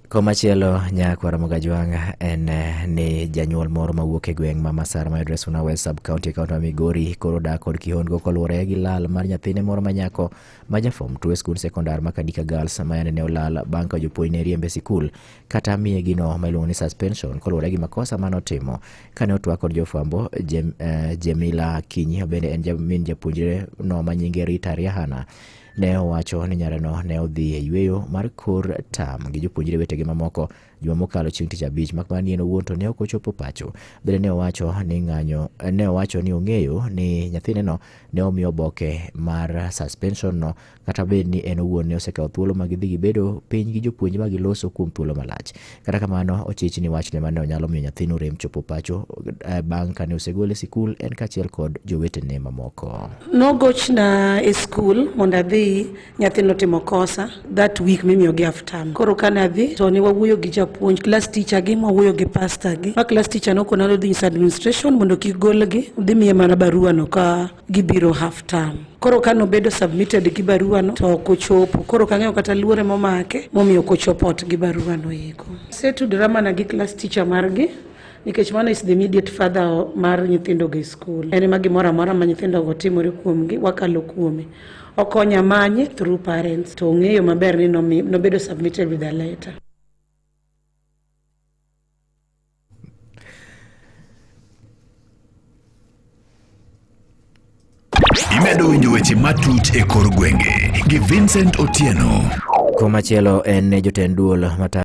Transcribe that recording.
Komachielo nyakwar Mogajwang' en ni janyuol moro mawuok e gweng' ma Masara mayudore Suna West Sub County e kaunti ma Migori koro dak kod kihondko koluwore gi lal mar nyathine moro ma nyako ma ja form 2 e skund sekondar ma Kadika Girls ma yande ne olal bang' ka jopuonj ne riembe e sikul kata miye gino ma iluongo ni suspension koluwore gi makosa mane otimo kane otwak kod jofwambo Jemila Akinyi bende en min japuonjre no ma nyinge Rita Riahana ne owacho ni nyareno ne odhi e yweyo mar kor tam gi jopuonjre wetege mamoko juma mokalo chieng' tich abich mak mana ni en owuon to ne ok ochopo pacho. Bende ne owacho ni ng'anyo ne owacho ni ong'eyo ni nyathineno ne omi oboke mar suspension no kata bed ni en owuon ne osekawo thuolo ma gidhi gibedo piny gi jopuonje ma giloso kuom thuolo malach. Kata kamano ochich ni wachne mane onyalo miyo nyathino rem chopo pacho bang' kane osegole e sikul en kaachiel kod jowetene mamoko. Nogochna e skul mondo adhi, nyathi notimo kosa that week mimiyogi half term. Koro kane adhi to ne wawuoyo gi japuonj, class teacher gi, mwawuoyo gi pastor gi. Ma class teacher nokona ni odhi nyiso administration mondo kik golgi, odhi miye mana barua no ka gibiro half term. Koro kane obedo submitted gi barua no to ok ochopo. Koro ok ang'eyo kata luore momake momiyo ok ochopo ot gi barua no eko. Asetudora mana gi class teacher margi nikech mano is the immediate father mar nyithindo go e skul. En ema gimoro amora ma nyithindo go timore kuomgi wakalo kuome. Okonya manye through parents to ong'eyo maber ni nobedo submitted with a letter. Imedo winjo weche matut e kor gwenge gi Vincent Otieno. Komachielo en jotend duol matayo